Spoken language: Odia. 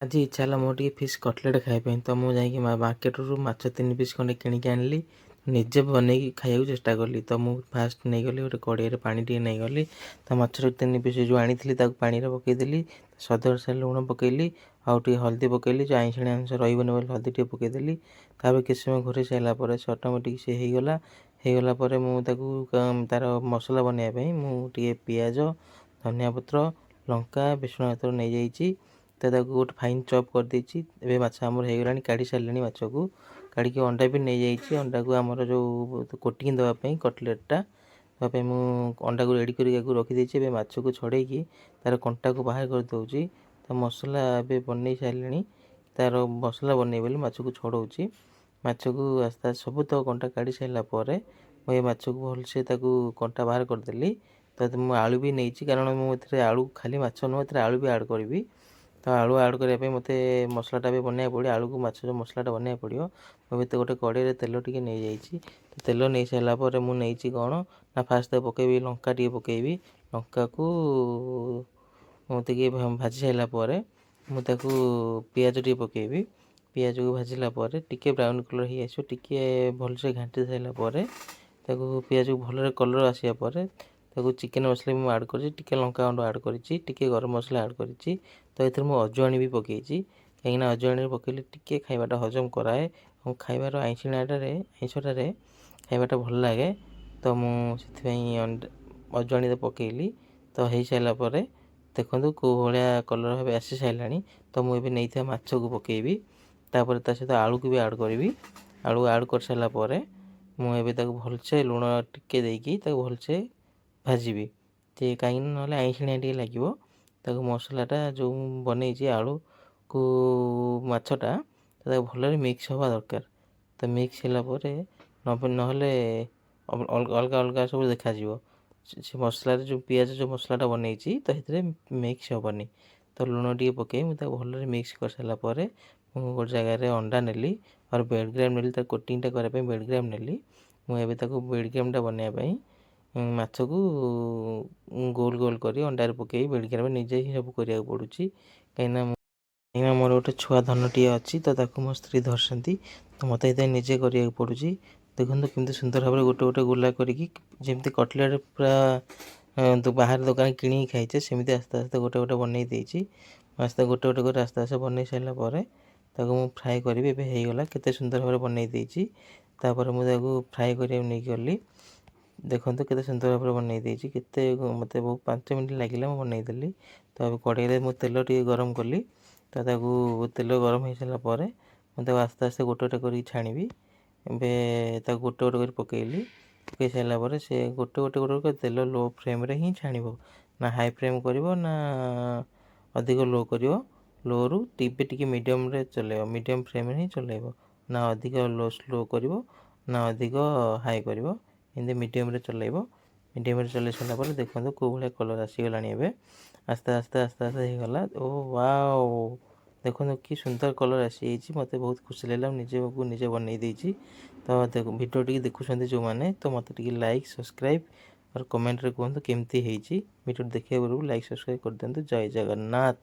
ଆଜି ଇଚ୍ଛା ହେଲା ମୋର ଟିକେ ଫିସ୍ କଟଲେଟ୍ ଖାଇବା ପାଇଁ। ତ ମୁଁ ଯାଇକି ମାର୍କେଟରୁ ମାଛ 3 ପିସ୍ ଖଣ୍ଡେ କିଣିକି ଆଣିଲି। ନିଜେ ବନେଇକି ଖାଇବାକୁ ଚେଷ୍ଟା କଲି। ତ ମୁଁ ଫାଷ୍ଟ ନେଇଗଲି ଗୋଟେ କଡ଼େଇରେ ପାଣି ଟିକେ ନେଇଗଲି। ତ ମାଛର 3 ପିସ୍ ଯେଉଁ ଆଣିଥିଲି, ତାକୁ ପାଣିରେ ପକାଇଦେଲି। ସ୍ୱାଦ ଅନୁସାରେ ଲୁଣ ପକାଇଲି ଆଉ ଟିକେ ହଳଦୀ ପକାଇଲି। ଯେଉଁ ଆଇଁଷିଣିଆ ଅଂଶ ରହିବନି ବୋଲି ହଳଦୀ ଟିକେ ପକାଇଦେଲି। ତାପରେ କିଛି ସମୟ ଘୋରେଇ ସାରିଲା ପରେ ସେ ଅଟୋମେଟିକ୍ ସେ ହେଇଗଲା। ହେଇଗଲା ପରେ ମୁଁ ତାକୁ ତା'ର ମସଲା ବନେଇବା ପାଇଁ ମୁଁ ଟିକେ ପିଆଜ, ଧନିଆ ପତ୍ର, ଲଙ୍କା, ଭେସୁଙ୍ଗା ପତ୍ର ନେଇଯାଇଛି। ତ ତାକୁ ଗୋଟେ ଫାଇନ୍ ଚପ୍ କରିଦେଇଛି। ଏବେ ମାଛ ଆମର ହେଇଗଲାଣି, କାଢ଼ି ସାରିଲିଣି ମାଛକୁ। କାଢ଼ିକି ଅଣ୍ଡା ବି ନେଇଯାଇଛି। ଅଣ୍ଡାକୁ ଆମର ଯେଉଁ କୋଟିଂ ଦେବା ପାଇଁ, କଟଲେଟ୍ଟା ଦେବା ପାଇଁ ମୁଁ ଅଣ୍ଡାକୁ ରେଡ଼ି କରିକି ଆଗରୁ ରଖିଦେଇଛି। ଏବେ ମାଛକୁ ଛଡ଼େଇକି ତା'ର କଣ୍ଟାକୁ ବାହାର କରିଦେଉଛି। ତ ମସଲା ଏବେ ବନେଇ ସାରିଲିଣି। ତା'ର ମସଲା ବନେଇ ବୋଲି ମାଛକୁ ଛଡ଼ଉଛି। ମାଛକୁ ଆସ୍ତେ ଆସ୍ତେ ସବୁ ତ କଣ୍ଟା କାଢ଼ି ସାରିଲା ପରେ ମୁଁ ଏ ମାଛକୁ ଭଲସେ ତାକୁ କଣ୍ଟା ବାହାର କରିଦେଲି। ତ ମୁଁ ଆଳୁ ବି ନେଇଛି, କାରଣ ମୁଁ ଏଥିରେ ଆଳୁ, ଖାଲି ମାଛ ନୁହଁ, ଏଥିରେ ଆଳୁ ବି ଆଡ଼୍ କରିବି। ତ ଆଳୁ ଆଡ଼୍ କରିବା ପାଇଁ ମୋତେ ମସଲାଟା ବି ବନେଇବାକୁ ପଡ଼ିବ। ଆଳୁକୁ ମାଛ ଯେଉଁ ମସଲାଟା ବନେଇବାକୁ ପଡ଼ିବ। ମୁଁ ଏବେ ତ ଗୋଟେ କଡ଼େଇରେ ତେଲ ଟିକେ ନେଇଯାଇଛି। ତ ତେଲ ନେଇସାରିଲା ପରେ ମୁଁ ନେଇଛି କ'ଣ ନା ଫାଷ୍ଟ ତାକୁ ପକାଇବି, ଲଙ୍କା ଟିକେ ପକାଇବି। ଲଙ୍କାକୁ ମୁଁ ଟିକେ ଭାଜି ସାରିଲା ପରେ ମୁଁ ତାକୁ ପିଆଜ ଟିକେ ପକାଇବି। ପିଆଜକୁ ଭାଜିଲା ପରେ ଟିକେ ବ୍ରାଉନ୍ କଲର୍ ହେଇ ଆସିବ। ଟିକେ ଭଲସେ ଘାଣ୍ଟି ସାରିଲା ପରେ ତାକୁ ପିଆଜକୁ ଭଲରେ କଲର୍ ଆସିବା ପରେ ତାକୁ ଚିକେନ୍ ମସଲା ବି ମୁଁ ଆଡ଼୍ କରିଛି, ଟିକେ ଲଙ୍କା ଗୁଣ୍ଡ ଆଡ଼୍ କରିଛି, ଟିକେ ଗରମ ମସଲା ଆଡ଼୍ କରିଛି। ତ ଏଥିରେ ମୁଁ ଅଜୱାଣି ବି ପକାଇଛି, କାହିଁକିନା ଅଜୱାଣିରେ ପକାଇଲେ ଟିକେ ଖାଇବାଟା ହଜମ କରାଏ ଏବଂ ଖାଇବାର ଆଇଁଷିଣିଆଟାରେ, ଆଇଁଷଟାରେ ଖାଇବାଟା ଭଲ ଲାଗେ। ତ ମୁଁ ସେଥିପାଇଁ ଅଜୱାଣିରେ ପକାଇଲି। ତ ହେଇସାରିଲା ପରେ ଦେଖନ୍ତୁ କେଉଁ ଭଳିଆ କଲର୍ ଭାବେ ଆସି ସାରିଲାଣି। ତ ମୁଁ ଏବେ ନେଇଥିବା ମାଛକୁ ପକାଇବି। ତାପରେ ତା ସହିତ ଆଳୁକୁ ବି ଆଡ଼୍ କରିବି। ଆଳୁ ଆଡ଼୍ କରିସାରିଲା ପରେ ମୁଁ ଏବେ ତାକୁ ଭଲସେ ଲୁଣ ଟିକେ ଦେଇକି ତାକୁ ଭଲସେ ଭାଜିବି ଟିକେ, କାହିଁକିନା ନହେଲେ ଆଇଁଷିଣିଆ ଟିକେ ଲାଗିବ। ତାକୁ ମସଲାଟା ଯେଉଁ ମୁଁ ବନେଇଛି, ଆଳୁକୁ ମାଛଟା, ତାକୁ ଭଲରେ ମିକ୍ସ ହେବା ଦରକାର। ତ ମିକ୍ସ ହେଲା ପରେ ନହେଲେ ଅଲଗା ଅଲଗା ସବୁ ଦେଖାଯିବ। ସେ ମସଲାରେ ଯେଉଁ ପିଆଜ, ଯେଉଁ ମସଲାଟା ବନେଇଛି, ତ ସେଥିରେ ମିକ୍ସ ହେବନି। ତ ଲୁଣ ଟିକେ ପକାଇ ମୁଁ ତାକୁ ଭଲରେ ମିକ୍ସ କରିସାରିଲା ପରେ ମୁଁ ଗୋଟେ ଜାଗାରେ ଅଣ୍ଡା ନେଲି ଆଉ ବ୍ରେଡ଼୍ କ୍ରମ୍ବ ନେଲି। ତା କୋଟିଂଟା କରିବା ପାଇଁ ବ୍ରେଡ଼୍ କ୍ରମ୍ବ ନେଲି। ମୁଁ ଏବେ ତାକୁ ବ୍ରେଡ଼୍ କ୍ରମ୍ବଟା ବନେଇବା ପାଇଁ ମାଛକୁ ଗୋଲ ଗୋଲ କରି ଅଣ୍ଡାରେ ପକାଇ ବ୍ରେଡ଼୍ କ୍ରମ୍ବ ନିଜେ ହିଁ ସବୁ କରିବାକୁ ପଡ଼ୁଛି, କାହିଁକିନା ମୋର ଗୋଟେ ଛୁଆ ଧନଟିଏ ଅଛି। ତ ତାକୁ ମୋ ସ୍ତ୍ରୀ ଧରିଛନ୍ତି। ତ ମୋତେ ଏଥିପାଇଁ ନିଜେ କରିବାକୁ ପଡ଼ୁଛି। ଦେଖନ୍ତୁ କେମିତି ସୁନ୍ଦର ଭାବରେ ଗୋଟେ ଗୋଟେ ଗୋଲା କରିକି, ଯେମିତି କଟଲେଟ୍ ପୁରା ବାହାର ଦୋକାନ କିଣିକି ଖାଇଛେ, ସେମିତି ଆସ୍ତେ ଆସ୍ତେ ଗୋଟେ ଗୋଟେ ବନେଇ ଦେଇଛି। ଆସ୍ତେ ଗୋଟେ ଗୋଟେ କରି ଆସ୍ତେ ଆସ୍ତେ ବନେଇ ସାରିଲା ପରେ ତାକୁ ମୁଁ ଫ୍ରାଏ କରିବି। ଏବେ ହେଇଗଲା, କେତେ ସୁନ୍ଦର ଭାବରେ ବନେଇ ଦେଇଛି। ତାପରେ ମୁଁ ତାକୁ ଫ୍ରାଏ କରିବାକୁ ନେଇକି ଗଲି। ଦେଖନ୍ତୁ କେତେ ସୁନ୍ଦର ଭାବରେ ବନେଇ ଦେଇଛି। କେତେ ମୋତେ ବହୁତ 5 ମିନିଟ୍ ଲାଗିଲା, ମୁଁ ବନେଇଦେଲି। ତ ଏବେ କଡ଼େଇରେ ମୁଁ ତେଲ ଟିକେ ଗରମ କଲି। ତ ତାକୁ ତେଲ ଗରମ ହେଇସାରିଲା ପରେ ମୁଁ ତାକୁ ଆସ୍ତେ ଆସ୍ତେ ଗୋଟେ ଗୋଟେ କରିକି ଛାଣିବି। ଏବେ ତାକୁ ଗୋଟେ ଗୋଟେ କରି ପକାଇଲି। ପକାଇ ସାରିଲା ପରେ ସେ ଗୋଟେ ଗୋଟେ ଗୋଟେ କରି ତେଲ ଲୋ ଫ୍ଲେମ୍ରେ ହିଁ ଛାଣିବ, ନା ହାଇ ଫ୍ଲେମ୍ କରିବ ନା ଅଧିକ ଲୋ କରିବ। ଲୋରୁ ଏବେ ଟିକେ ମିଡ଼ିୟମ୍ରେ ଚଲାଇବ, ମିଡ଼ିୟମ୍ ଫ୍ଲେମ୍ରେ ହିଁ ଚଲାଇବ। ନା ଅଧିକ ଲୋ ସ୍ଲୋ କରିବ ନା ଅଧିକ ହାଇ କରିବ, ଏମିତି ମିଡ଼ିୟମ୍ରେ ଚଲାଇବ। ମିଡ଼ିୟମ୍ରେ ଚଲାଇ ସାରିଲା ପରେ ଦେଖନ୍ତୁ କେଉଁ ଭଳିଆ କଲର୍ ଆସିଗଲାଣି। ଏବେ ଆସ୍ତେ ଆସ୍ତେ ଆସ୍ତେ ଆସ୍ତେ ହେଇଗଲା। ଓ ୱାଓ, ଦେଖନ୍ତୁ କି ସୁନ୍ଦର କଲର୍ ଆସିଯାଇଛି। ମୋତେ ବହୁତ ଖୁସି ଲାଗିଲା, ମୁଁ ନିଜକୁ ନିଜେ ବନେଇ ଦେଇଛି। ତ ଭିଡ଼ିଓ ଟିକେ ଦେଖୁଛନ୍ତି ଯେଉଁମାନେ, ତ ମୋତେ ଟିକେ ଲାଇକ୍, ସବସ୍କ୍ରାଇବ୍ ଆଉ କମେଣ୍ଟରେ କୁହନ୍ତୁ କେମିତି ହେଇଛି। ଭିଡ଼ିଓ ଦେଖିବା ପୂର୍ବରୁ ଲାଇକ୍, ସବସ୍କ୍ରାଇବ୍ କରିଦିଅନ୍ତୁ। ଜୟ ଜଗନ୍ନାଥ।